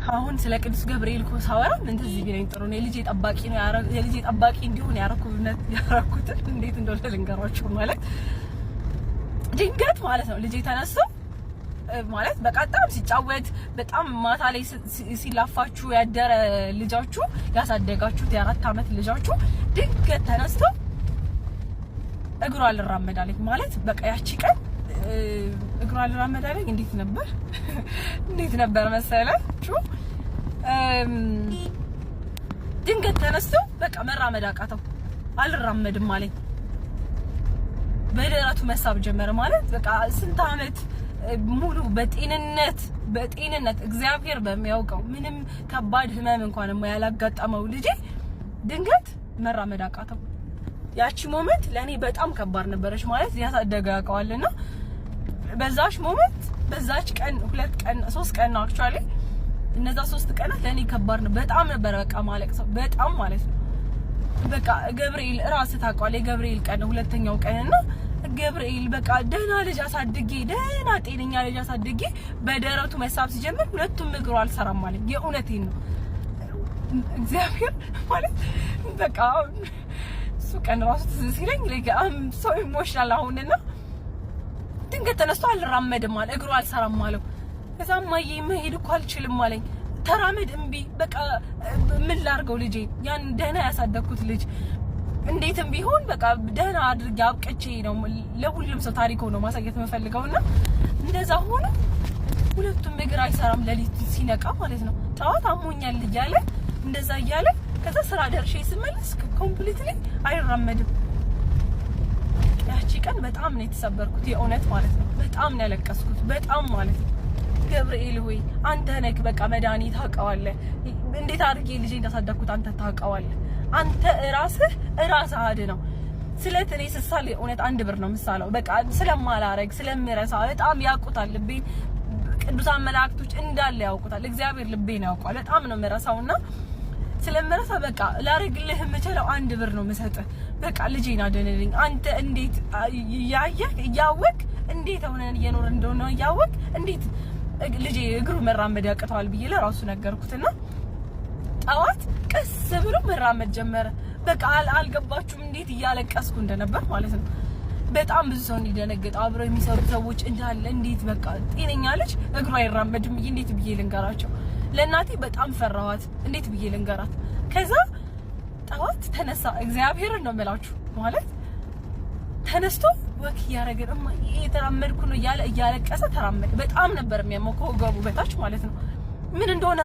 አሁን ስለ ቅዱስ ገብርኤል እኮ ሳወራ ምን ትዝ ቢለኝ ጥሩ ነው። የልጄ ጠባቂ ነው፣ የልጄ ጠባቂ እንዲሆን ያረኩትን እንዴት እንደሆነ ልንገራችሁ። ማለት ድንገት ማለት ነው ልጄ ተነስቶ ማለት በቃ በጣም ሲጫወት፣ በጣም ማታ ላይ ሲላፋችሁ ያደረ ልጃችሁ፣ ያሳደጋችሁት የ4 ዓመት ልጃችሁ ድንገት ተነስቶ እግሩ አልራመድ አለኝ። ማለት በቃ ያቺ ቀን እግሩ አልራመድ አለኝ። እንዴት ነበር መሰላችሁ? ድንገት ተነስቶ በቃ መራመድ አቃተው። አልራመድም አለኝ። በደረቱ መሳብ ጀመረ። ማለት በቃ ስንት አመት ሙሉ በጤንነት እግዚአብሔር በሚያውቀው ምንም ከባድ ህመም እንኳን ያላጋጠመው ልጄ ድንገት መራመድ አቃተው። ያቺ moment ለእኔ በጣም ከባድ ነበረች። ማለት ያሳደገ ያውቀዋልና በዛች moment፣ በዛች ቀን፣ 2 ቀን 3 ቀን ነው actually፣ እነዛ 3 ቀናት ለእኔ ከባድ ነው። በጣም ነበረ በቃ ማለቅሰው፣ በጣም ማለት ነው። በቃ ገብርኤል ራስህ ታውቀዋለህ። የገብርኤል ቀን ነው ሁለተኛው ቀን እና ገብርኤል በቃ ደህና ልጅ አሳድጌ፣ ደህና ጤነኛ ልጅ አሳድጌ በደረቱ መሳብ ሲጀምር ሁለቱም እግሩ አልሰራም አለኝ። የእውነቴን ነው። እግዚአብሔር ማለት በቃ እሱ ቀን ራሱ ትዝ ሲለኝ like I'm so emotional አሁንና ድንገት ተነስቶ አልራመድም አለ፣ እግሩ አልሰራም አለው። ከዛ እማዬ መሄድ እኮ አልችልም አለኝ። ተራመድ እምቢ። በቃ ምን ላድርገው ልጄ፣ ያን ደህና ያሳደግኩት ልጅ እንዴትም ቢሆን በቃ ደህና አድርጌ አብቅቼ ነው ለሁሉም ሰው ታሪክ ሆኖ ማሳየት የምፈልገውና እንደዛ ሆኖ ሁለቱም እግር አይሰራም። ሌሊት ሲነቃ ማለት ነው። ጠዋት አሞኛል እያለ እንደዛ እያለ ከዛ ስራ ደርሼ ስመለስ completely አይራመድም። ያቺ ቀን በጣም ነው የተሰበርኩት፣ የእውነት ማለት ነው። በጣም ነው ያለቀስኩት፣ በጣም ማለት ነው። ገብርኤል ሆይ አንተ ነህ በቃ መድኃኒት፣ ታውቀዋለህ። እንዴት አድርጌ ልጄ እንዳሳደግኩት አንተ ታውቀዋለህ። አንተ ራስህ ራስህ አድነው። ስለት እኔ ስሳል የእውነት 1 ብር ነው ምሳለው። በቃ ስለማላረግ ስለምረሳ በጣም ያውቁታል ልቤን፣ ቅዱሳን መላእክቶች እንዳለ ያውቁታል። እግዚአብሔር ልቤን ያውቀዋል። በጣም ነው የምረሳውና ስለምረሳ በቃ ላረግልህ የምችለው 1 ብር ነው የምሰጥህ። በቃ ልጄን አድንልኝ። አንተ እንዴት እያየህ እያወቅ እንዴት ሆነን እየኖረ እንደሆነ እያወቅ እንዴት ልጄ እግሩ መራመድ ያቅተዋል ብዬ ለራሱ ነገርኩትና ጠዋት ቀስ ብሎ መራመድ ጀመረ። በቃ አልገባችሁም እንዴት እያለቀስኩ እንደነበር ማለት ነው። በጣም ብዙ ሰው እንዲደነግጥ አብረው የሚሰሩ ሰዎች እንዳለ እንዴት በቃ ጤነኛ ልጅ እግሩ አይራመድም ብዬ እንዴት ብዬ ልንገራቸው? ለእናቴ በጣም ፈራኋት። እንዴት ብዬ ልንገራት? ከዛ ጠዋት ተነሳ። እግዚአብሔርን ነው የምላችሁ፣ ማለት ተነስቶ walk እያደረገ እማ እየተራመድኩ ነው እያለ እያለቀሰ ተራመደ። በጣም ነበር የሚያመው ከወገቡ በታች ማለት ነው። ምን እንደሆነ